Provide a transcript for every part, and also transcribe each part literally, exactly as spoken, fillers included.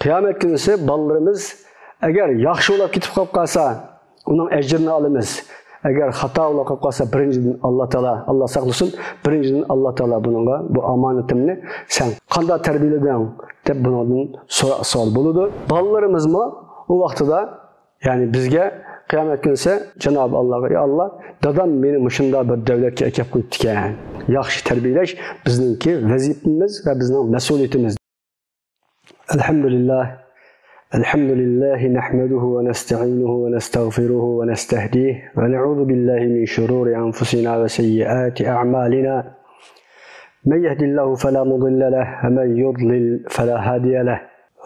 قىيامەت كۈنىسى بالىلىرىمىز ئەگەر ياخشى بولاپ كېتىپ قالىپ قالسا، ئۇنىڭ ئەجرىنى ئالىمىز. ئەگەر خاتا بولاپ قالىپ قالسا، بىرىنچىدىن، ئاللا تائالا، ئاللا ساقلىسۇن، بىرىنچىدىن، ئاللا تائالا بۇنىڭغا، بۇ ئامانىتىمنى سەن قانداق تەربىيەلىدىڭ دەپ بۇنىڭدىن سوئال بولىدۇ. بالىلىرىمىزمۇ ئۇ ۋاقتىدا، يەنى بىزگە قىيامەت كۈنىسى جانابى ئاللاغا، يا ئاللا، دادام مېنى مۇشۇنداق بىر دەۋلەتكە ئەكەپ قويۇپتىكەن. ياخشى تەربىيەلەش بىزنىڭكى ۋەزىپىمىز ۋە بىزنىڭ مەسئۇلىيىتىمىز. الحمد لله. الحمد لله نحمده ونستعينه ونستغفره ونستهديه ونعوذ بالله من شرور أنفسنا وسيئات أعمالنا. من يهد الله فلا مضل له ومن يضلل فلا هادي له.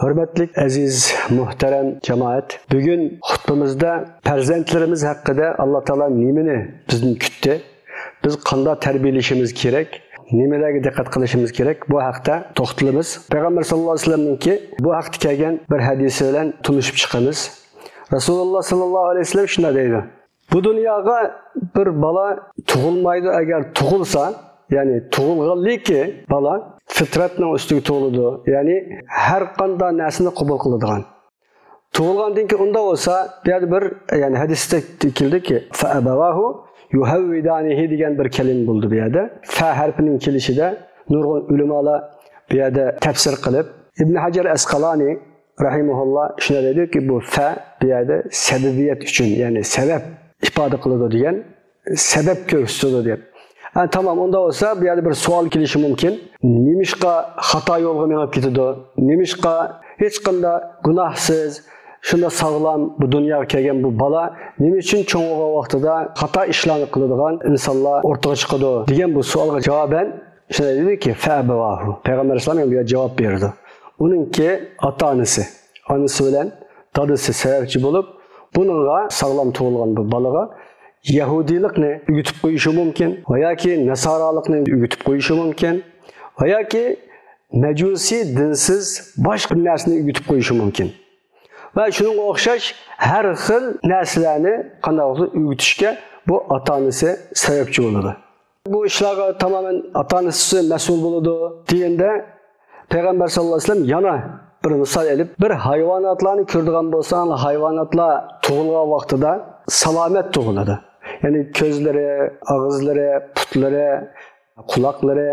ھۆرمەتلىك، ئەزىز، مۇھتەرەم جامائەت، بۈگۈن خۇتبىمىزدە پەرزەنتلىرىمىز ھەققىدە ئاللا تائالا نېمىنى بىزدىن كۈتتى؟ بىز قانداق تەربىيەلىشىمىز كېرەك؟ نېمىلەرگە دىققەت قىلىشىمىز كېرەك؟ بۇ ھەقتە توختىلىمىز. پەيغەمبەر ساللاللاھۇ ئەلەيھى ۋەسەللەمنىڭكى بۇ ھەقتە كەلگەن بىر ھەدىسى بىلەن تونۇشۇپ چىقىمىز. رەسۇلۇللا ساللاللاھۇ ئەلەيھى ۋەسەللەم شۇنداق دەيدۇ: بۇ دۇنياغا بىر بالا تۇغۇلمايدۇ، ئەگەر تۇغۇلسا، يەنى تۇغۇلغانلىكى بالا فىترەتنىڭ ئۈستىگە تۇغۇلىدۇ، يەنى ھەر قانداق نەرسىنى قوبۇل قىلىدىغان. تۇغۇلغاندىن كېيىن ئۇنداق بولسا، بۇ يەردە بىر، يەنى ھەدىستە كېلىدۇكى، فەئەبەۋاھۇ يۇھەۋۋىدانىھى دېگەن بىر كەلىمە بولدى بۇ يەردە. فە ھەرپىنىڭ كېلىشىدە نۇرغۇن ئۆلىمالار بۇ يەردە تەپسىر قىلىپ، ئىبن ھەجەر ئەسقالانى رەھىمەھۇللا شۇنداق دەيدۇكى، بۇ فە بۇ يەردە سەبەبىيەت ئۈچۈن، يەنى سەۋەب ئىپادە قىلىدۇ دېگەن، سەۋەب كۆرسىتىدۇ دەپ. ھە، تامام، ئۇنداق بولسا، بۇ يەردە بىر سوئال كېلىشى مۇمكىن. نېمىشقا خاتا يولغا مېڭىپ كېتىدۇ؟ نېمىشقا ھېچقانداق گۇناھسىز، شۇنداق ساغلام بۇ دۇنياغا كەلگەن بۇ بالا نېمە ئۈچۈن چوڭ بولغان ۋاقتىدا خاتا ئىشلارنى قىلىدىغان ئىنسانلار ئورتىغا چىقىدۇ دېگەن بۇ سوئالغا جاۋابەن شۇنداق دېدىكى، فەئەبەۋاھۇ. پەيغەمبەر ئەلەيھىسسالام بۇ يەردە جاۋاب بېرىدۇ. ئۇنىڭكى ئاتا-ئانىسى، ئانىسى بىلەن دادىسى سەۋەبچى بولۇپ، بۇنىڭغا، ساغلام تۇغۇلغان بۇ بالىغا يەھۇدىيلىقنى ئۆگىتىپ قويۇشى مۇمكىن ۋە ياكى ناسارالىقنى ئۆگىتىپ قويۇشى مۇمكىن ۋە ياكى مەجۇسىي، دىنسىز، باشقا بىر نەرسىنى ئۆگىتىپ قويۇشى مۇمكىن. ۋە شۇنىڭغا ئوخشاش ھەر خىل نەرسىلەرنى قانداق بولسا ئۆگىتىشكە بۇ ئاتا-ئانىسى سەۋەبچى بولىدۇ. بۇ ئىشلارغا تامامەن ئاتا-ئانىسى مەسئۇل بولىدۇ دېگەندە، پەيغەمبەر ساللاللاھۇ ئەلەيھى ۋەسەللەم يەنە بىر مىسال ئېلىپ، بىر ھايۋاناتلارنى كۆرىدىغان بولساڭ، ھايۋاناتلار تۇغۇلغان ۋاقتىدا سالامەت تۇغۇلىدۇ. يەنى كۆزلىرى، ئاغزىلىرى، پۇتلىرى، قۇلاقلىرى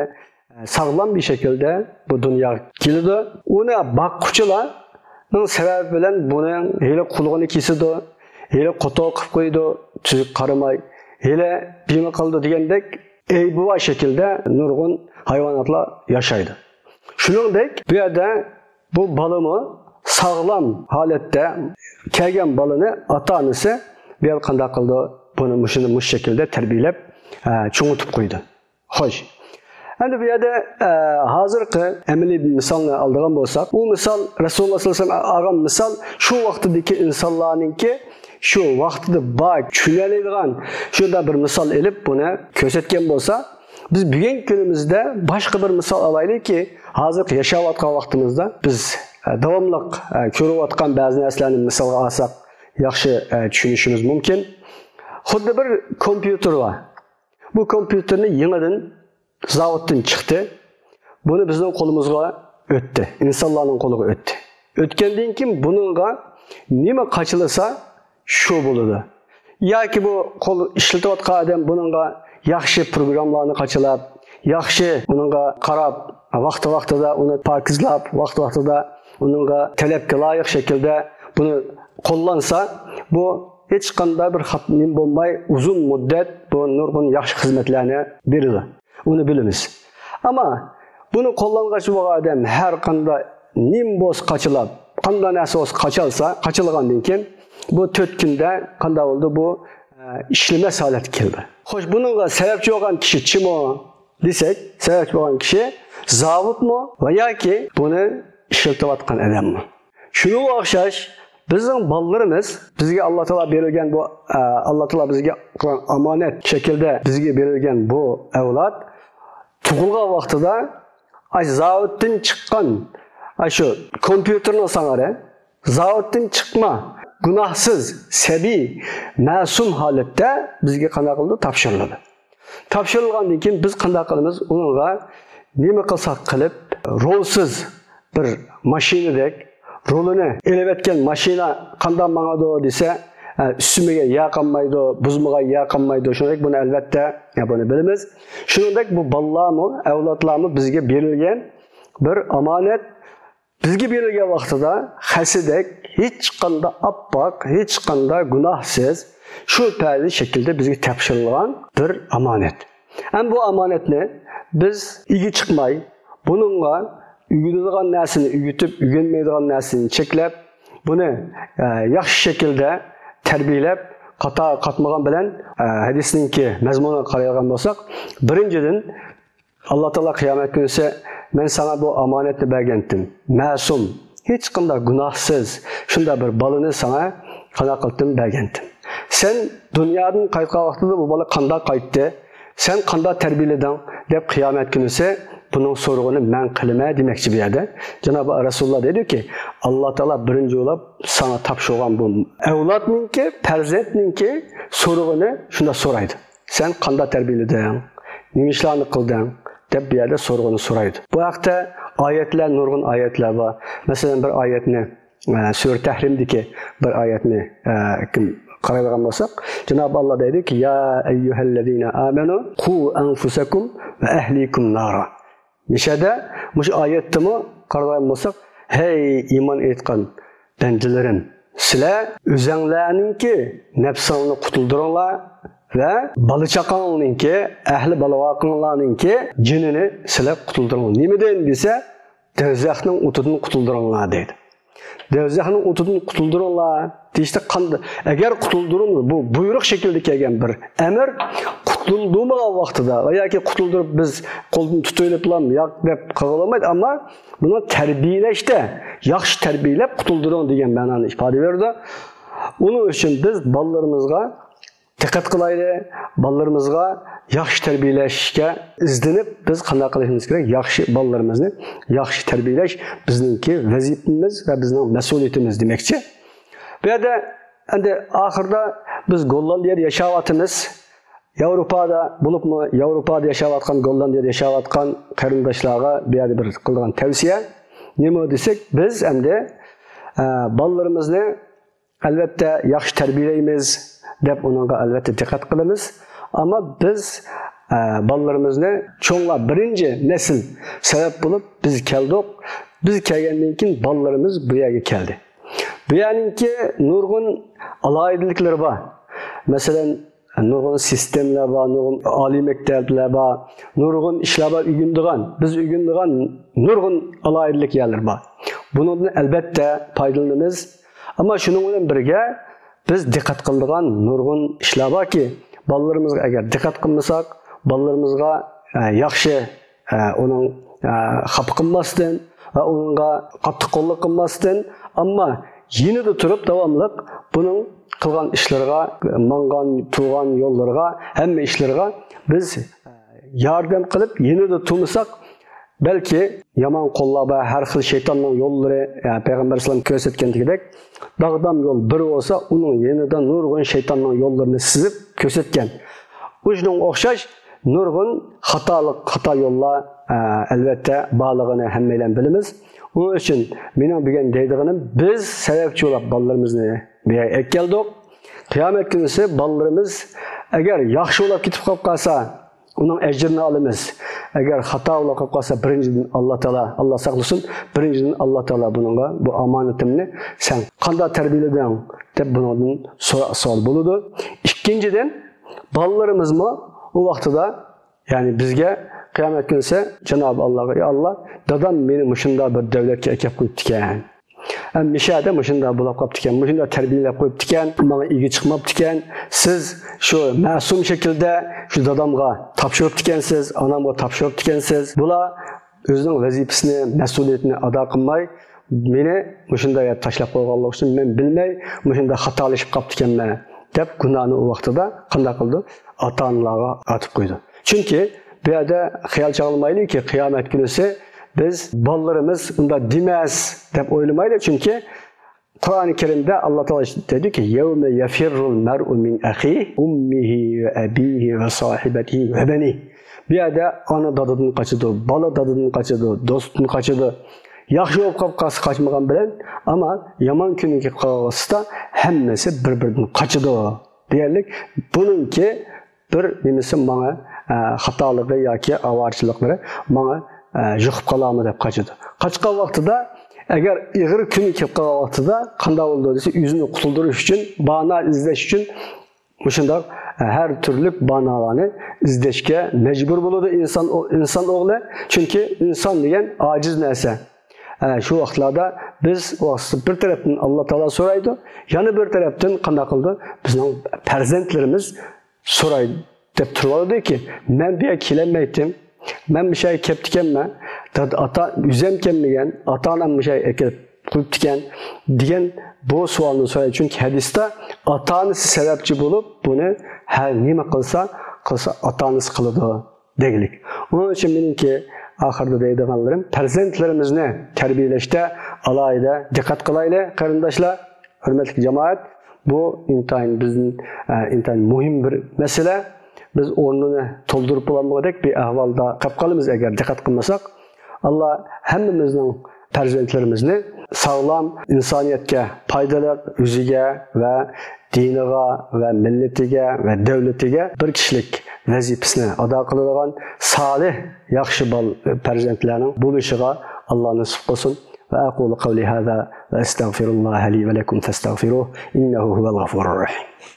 ساغلام بىر شەكىلدە بۇ دۇنياغا كېلىدۇ. ئۇنى باققۇچىلارنىڭ سەۋەبى بىلەن بۇنىڭ ھېلى قۇلىقىنى كېسىدۇ، ھېلى قوتۇق قىلىپ قويىدۇ، تۈزۈك قارىماي، ھېلى بىمە قىلىدۇ دېگەندەك ئەيىبى بار شەكىلدە نۇرغۇن ھايۋاناتلار ياشايدۇ. شۇنىڭدەك بۇ يەردە بۇ بالىمۇ ساغلام ھالەتتە كەلگەن بالىنى ئاتا-ئانىسى بۇ يەردە قانداق قىلىدۇ؟ بۇنى مۇشۇنى مۇشۇ شەكىلدە تەربىيەلەپ، ئە، چوڭىتىپ قويىدۇ. خوش. ئەمدى بۇ يەردە، ئە، ھازىرقى ئەمەلىي بىر مىسالنى ئالىدىغان بولساق، ئۇ مىسال، رەسۇلۇللا ساللاللاھۇ ئەلەيھى ۋەسەللەم ئالغان مىسال شۇ ۋاقتىدىكى ئىنسانلارنىڭكى شۇ ۋاقتىدا بار چۈشىنەلەيدىغان شۇنداق بىر مىسال ئېلىپ بۇنى كۆرسەتكەن بولسا، بىز بۈگۈنكى كۈنىمىزدە باشقا بىر مىسال ئالايلىكى، ھازىرقى ياشاۋاتقان ۋاقتىمىزدا بىز، ئە، داۋاملىق، ئە، كۆرۈۋاتقان بەزى نەرسىلەرنى مىسالغا ئالساق ياخشى، ئە، چۈشىنىشىمىز مۇمكىن. خۇددى بىر كومپيۇتېر بار. بۇ كومپيۇتېرنى يېڭىدىن زاۋۇتتىن چىقتى. بۇنى بىزنىڭ قولىمىزغا ئۆتتى. ئىنسانلارنىڭ قولىغا ئۆتتى. ئۆتكەندىن كېيىن بۇنىڭغا نېمە قاچىلىسا، شۇ بولىدۇ. ياكى بۇ قول ئىشلىتىۋاتقان ئادەم بۇنىڭغا ياخشى پروگراممىلارنى قاچىلاپ، ياخشى ئۇنىڭغا قاراپ، ۋاقتى-ۋاقتىدا ئۇنى پاكىزلاپ، ۋاقتى-ۋاقتىدا ئۇنىڭغا تەلەپكە لايىق شەكىلدە بۇنى قوللانسا، بۇ ھېچقانداق بىر خاتا نېمە بولماي، ئۇزۇن مۇددەت بۇ نۇرغۇن ياخشى خىزمەتلەرنى بېرىدۇ. ئۇنى بىلىمىز. ئەمما بۇنى قوللانغاچ بولغان ئادەم ھەر قانداق نېمە بولسا قاچىلاپ، قانداق نەرسە بولسا قاچالسا، قاچىلىغاندىن كېيىن بۇ تۆت كۈندە قانداق بولدى؟ بۇ، ئە، ئىشلىمەس ھالەتكە كەلدى. خوش، بۇنىڭغا سەۋەبچى بولغان كىشى چىمۇ دېسەك، سەۋەبچى بولغان كىشى زاۋۇتمۇ ۋە ياكى بۇنى ئىشلىتىۋاتقان ئادەممۇ؟ شۇنىڭغا ئوخشاش بىزنىڭ بالىلىرىمىز، بىزگە ئاللا تائالا بېرىلگەن بۇ، ئە، ئاللا تائالا بىزگە قىلغان ئامانەت شەكلىدە بىزگە بېرىلگەن بۇ ئەۋلاد تۇغۇلغان ۋاقتىدا ئاشۇ زاۋۇتتىن چىققان، ئاشۇ كومپيۇتېرنىڭ ساڭارى، زاۋۇتتىن چىقما، گۇناھسىز، سەبىي، مەسۇم ھالەتتە بىزگە قانداق قىلىدۇ؟ تاپشۇرۇلىدۇ. تاپشۇرۇلغاندىن كېيىن بىز قانداق قىلىمىز؟ ئۇنىڭغا نېمە قىلساق قىلىپ، رولسىز بىر ماشىنىدەك، رولىنى ئېلىۋەتكەن ماشىنا قانداق ماڭىدۇ دېسە، ئە، ئۈسۈمىگە يەر قالمايدۇ، بۇزمىغا يەر قالمايدۇ. شۇنىڭدەك بۇنى ئەلۋەتتە، يا، بۇنى بىلىمىز. شۇنىڭدەك بۇ بالىلارمۇ، ئەۋلادلارمۇ بىزگە بېرىلگەن بىر ئامانەت. بىزگە بېرىلگەن ۋاقتىدا خەسىدەك، ھېچقانداق ئاپئاق، ھېچقانداق گۇناھسىز، شۈبھەسىز شەكىلدە بىزگە تاپشۇرۇلغان بىر ئامانەت. ھەم بۇ ئامانەتنى بىز ئىگە چىقماي، بۇنىڭغا ئۆگىنىدىغان نەرسىنى ئۆگىتىپ، ئۆگەنمەيدىغان نەرسىنى چەكلەپ، بۇنى، ئە، ياخشى شەكىلدە تەربىيەلەپ، خاتا قاتمىغان بىلەن، ئە، ھەدىسنىڭكى مەزمۇنىغا قارايدىغان بولساق، بىرىنچىدىن، ئاللا تائالا قىيامەت كۈنىسى، مەن ساڭا بۇ ئامانەتنى بەرگەنتىم. مەسۇم، ھېچقانداق گۇناھسىز شۇنداق بىر بالىنى ساڭا قانداق قىلدىم، بەرگەنتىم. سەن دۇنيادىن قايتقان ۋاقتىدا بۇ بالا قانداق قايتتى، سەن قانداق تەربىيەلىدىڭ دەپ قىيامەت كۈنىسى بۇنىڭ سورىقىنى مەن قىلىمەن دېمەكچى بۇ يەردە. جانابى رەسۇلۇللا دەيدۇكى، ئاللا تائالا بىرىنچى بولۇپ ساڭا تاپشۇرغان بۇ ئەۋلادنىڭكى، پەرزەنتنىڭكى سورىقىنى شۇنداق سورايدۇ. سەن قانداق تەربىيەلىدىڭ؟ نېمە ئىشلارنى قىلدىڭ؟ دەپ بۇ يەردە سورىقىنى سورايدۇ. بۇ ھەقتە ئايەتلەر، نۇرغۇن ئايەتلەر بار. مەسىلەن، بىر ئايەتنى، ئە، سۈرە تەھرىمدىكى بىر ئايەتنى، ئە، كىم قارايدىغان بولساق، جانابى ئاللا دەيدۇكى، يا ئەييۇھەللەزىنە ئامەنۇ قۇ ئەنفۇسەكۇم ۋە ئەھلىكۇم نارا. مىشەدە مۇشۇ ئايەتتىمۇ قارىغان بولساق، ھەي ئىمان ئېيتقان بەندىلىرىم، سىلەر ئۆزەڭلارنىڭكى نەپسىڭلارنى قۇتۇلدۇرۇڭلار ۋە بالا-چاقاڭلارنىڭكى، ئەھلى بالا-ۋاقىڭلارنىڭكى جېنىنى سىلەر قۇتۇلدۇرۇڭلار. نېمىدىن دېسە، دوزاخنىڭ ئوتىدىن قۇتۇلدۇرۇڭلار دەيدۇ. دوزاخنىڭ ئوتىدىن قۇتۇلدۇرۇڭلار دېيىشتە قانداق؟ ئەگەر قۇتۇلدۇرۇڭ، بۇ بۇيرۇق شەكلىدە كەلگەن بىر ئەمىر، قۇتۇلدۇرمىغان ۋاقتىدا ۋە ياكى قۇتۇلدۇرۇپ بىز قولدىن تۇتۇۋېلىپلا ياق دەپ قىلغىلى بولمايدۇ، ئەمما بۇنى تەربىيەلەشتە، ياخشى تەربىيەلەپ قۇتۇلدۇرۇڭ دېگەن مەنانى ئىپادە بېرىدۇ. ئۇنىڭ ئۈچۈن بىز بالىلىرىمىزغا دىققەت قىلايلى، بالىلىرىمىزغا ياخشى تەربىيەلەشكە ئىزدىنىپ، بىز قانداق قىلىشىمىز كېرەك؟ ياخشى بالىلىرىمىزنى ياخشى تەربىيەلەش بىزنىڭكى ۋەزىپىمىز ۋە بىزنىڭ مەسئۇلىيىتىمىز دېمەكچى. بۇ يەردە ئەندى ئاخىرىدا بىز گوللاندىيەدە ياشاۋاتىمىز. ياۋروپادا، بولۇپمۇ ياۋروپادا ياشاۋاتقان، گوللاندىيەدە ياشاۋاتقان قېرىنداشلارغا بۇ يەردە بىر قىلىدىغان تەۋسىيە. نېمە دېسەك، بىز ئەمدى، ئە، بالىلىرىمىزنى ئەلۋەتتە ياخشى تەربىيەلەيمىز دەپ ئۇنىڭغا ئەلۋەتتە دىققەت قىلىمىز. ئەمما بىز، ئە، بالىلىرىمىزنى چوڭلار بىرىنچى نەسىل سەۋەب بولۇپ بىز كەلدۇق. بىز كەلگەندىن كېيىن بالىلىرىمىز بۇ يەرگە كەلدى. بۇ يەرنىڭكى نۇرغۇن ئالاھىدىلىكلىرى بار. مەسىلەن، نۇرغۇن سىستېمىلار بار، نۇرغۇن ئالىي مەكتەپلەر بار، نۇرغۇن ئىشلار بار ئۆگىنىدىغان، بىز ئۆگىنىدىغان نۇرغۇن ئالاھىدىلىك يەرلىرى بار. بۇنىڭدىن ئەلۋەتتە پايدىلىنىمىز. ئەمما شۇنىڭ بىلەن بىرگە بىز دىققەت قىلىدىغان نۇرغۇن ئىشلار باركى، بالىلىرىمىزغا ئەگەر دىققەت قىلمىساق، بالىلىرىمىزغا، ئە، ياخشى، ئە، ئۇنىڭ، ئە، خاپا قىلماستىن ۋە ئۇنىڭغا قاتتىق قوللۇق قىلماستىن، ئەمما يېنىدا تۇرۇپ داۋاملىق بۇنىڭ قىلغان ئىشلىرىغا، ماڭغان، تۇرغان يوللىرىغا، ھەممە ئىشلىرىغا بىز ياردەم قىلىپ يېنىدا تۇرمىساق، بەلكى يامان قوللار بار، ھەر خىل شەيتاننىڭ يوللىرى، يەنى پەيغەمبەر ئەلەيھىسسالام كۆرسەتكەندىكىدەك، داغدام يول بىر بولسا، ئۇنىڭ يېنىدا نۇرغۇن شەيتاننىڭ يوللىرىنى سىزىپ كۆرسەتكەن. ئۇ شۇنىڭغا ئوخشاش نۇرغۇن خاتالىق، خاتا يوللار، ئە، ئەلۋەتتە بارلىقىنى ھەممەيلەن بىلىمىز. ئۇنىڭ ئۈچۈن مېنىڭ بۈگۈن دەيدىغىنىم، بىز سەۋەبچى بولۇپ بالىلىرىمىزنى بۇ يەرگە ئەكەلدۇق. قىيامەت كۈنىسى بالىلىرىمىز ئەگەر ياخشى بولۇپ كېتىپ قالىپ قالسا، ئۇنىڭ ئەجرىنى ئالىمىز. ئەگەر خاتا بولۇپ قالسا، بىرىنچىدىن، ئاللا تائالا، ئاللا ساقلىسۇن، بىرىنچىدىن، ئاللا تائالا بۇنىڭغا، بۇ ئامانىتىمنى سەن قانداق تەربىيەلىدىڭ دەپ بۇنىڭدىن سورا-، سوئال بولىدۇ. ئىككىنچىدىن، بالىلىرىمىزمۇ ئۇ ۋاقتىدا، يەنى بىزگە قىيامەت كۈنىسى جانابى ئاللاغا، يا ئاللا، دادام مېنى مۇشۇنداق بىر دەۋلەتكە ئەكەپ قويۇپتىكەن. ھەم مىشەدە مۇشۇنداق بولاپ قاپتىكەن، مۇشۇنداق تەربىيەلەپ قويۇپتىكەن، ماڭا ئىگە چىقماپتىكەن. سىز شۇ مەسۇم شەكىلدە شۇ دادامغا تاپشۇرۇپتىكەنسىز، ئانامغا تاپشۇرۇپتىكەنسىز. بۇلار ئۆزىنىڭ ۋەزىپىسىنى، مەسئۇلىيىتىنى ئادا قىلماي، مېنى مۇشۇنداق يەردە تاشلاپ قويغانلىقى ئۈچۈن مەن بىلمەي مۇشۇنداق خاتالىشىپ قاپتىكەنمەن، دەپ گۇناھنى ئۇ ۋاقتىدا قانداق قىلىدۇ؟ ئاتا-ئانىلارغا ئارتىپ قويىدۇ. چۈنكى بۇ يەردە خىيال چاغلىمايلىكى، قىيامەت كۈنىسى بىز بالىلىرىمىز ئۇنداق دېمەس دەپ ئويلىمايلى. چۈنكى قۇرئانى كەرىمدە ئاللا تائالا دەيدۇكى، يەۋمە يەفىررۇل مەرئۇ مىن ئەخىھ، ئۇممىھى ۋە ئەبىھى ۋە ساھىبەتىھى ۋە بەنىھ. بۇ يەردە ئانا دادىدىن قاچىدۇ، بالا دادىدىن قاچىدۇ، دوستتىن قاچىدۇ. ياخشى بولۇپ قاپ قالسا قاچمىغان بىلەن، ئەمما يامان كۈنى كېلىپ قالغان ۋاقتىدا ھەممىسى بىر-بىرىدىن قاچىدۇ دېگەنلىك. بۇنىڭكى بىر نېمىسى ماڭا، ئە، خاتالىقى ياكى ئاۋارىچىلىكلىرى ماڭا، ئە، يۇقۇپ قالامۇ دەپ قاچىدۇ. قاچقان ۋاقتىدا، ئەگەر ئېغىر كۈنى كېلىپ قالغان ۋاقتىدا قانداق بولىدۇ دېسە، ئۆزىنى قۇتۇلدۇرۇش ئۈچۈن، بانا ئىزدەش ئۈچۈن مۇشۇنداق، ئە، ھەر تۈرلۈك بانالارنى ئىزدەشكە مەجبۇر بولىدۇ ئىنسان، ئىنسان ئوغلى. چۈنكى ئىنسان دېگەن ئاجىز نەرسە. ئە، شۇ ۋاقىتلاردا بىز بىر تەرەپتىن ئاللا تائالا سورايدۇ، يەنە بىر تەرەپتىن قانداق قىلىدۇ؟ بىزنىڭ پەرزەنتلىرىمىز سورايدۇ دەپ تۇرۇۋالىدۇكى، مەن بۇ يەرگە كېلەلمەيتتىم، مەن مۇشۇ يەرگە كەپتىكەنمەن، دادا، ئاتا، ئۆزۈم كەلمىگەن، ئاتا-ئانام مۇشۇ يەرگە ئەكېلىپ قويۇپتىكەن دېگەن بۇ سوئالنى سورايدۇ. چۈنكى ھەدىستە ئاتا-ئانىسى سەۋەبچى بولۇپ، بۇنى ھەر نېمە قىلسا، قىلسا ئاتا-ئانىسى قىلىدۇ دېگىلىك. ئۇنىڭ ئۈچۈن مېنىڭكى ئاخىردا دەيدىغانلىرىم، پەرزەنتلىرىمىزنى تەربىيەلەشتە ئالاھىدە دىققەت قىلايلى، قېرىنداشلار. ھۆرمەتلىك جامائەت، بۇ ئىنتايىن بىزدىن، ئە، ئىنتايىن مۇھىم بىر مەسىلە. بىز ئورنىنى تولدۇرۇپ بولالمىغۇدەك بىر ئەھۋالدا قېلىپ قالىمىز، ئەگەر دىققەت قىلمىساق. ئاللا ھەممىمىزنىڭ پەرزەنتلىرىمىزنى ساغلام، ئىنسانىيەتكە پايدىلىق، ئۆزىگە ۋە دىنىغا ۋە مىللىتىگە ۋە دۆلىتىگە بىر كىشىلىك ۋەزىپىسىنى ئادا قىلىدىغان سالىھ، ياخشى بال-، پەرزەنتلەرنىڭ بولۇشىغا ئاللا نېسىپ قىلسۇن. وأقول قولي هذا وأستغفر الله لي ولكم فاستغفروه إنه هو الغفور الرحيم.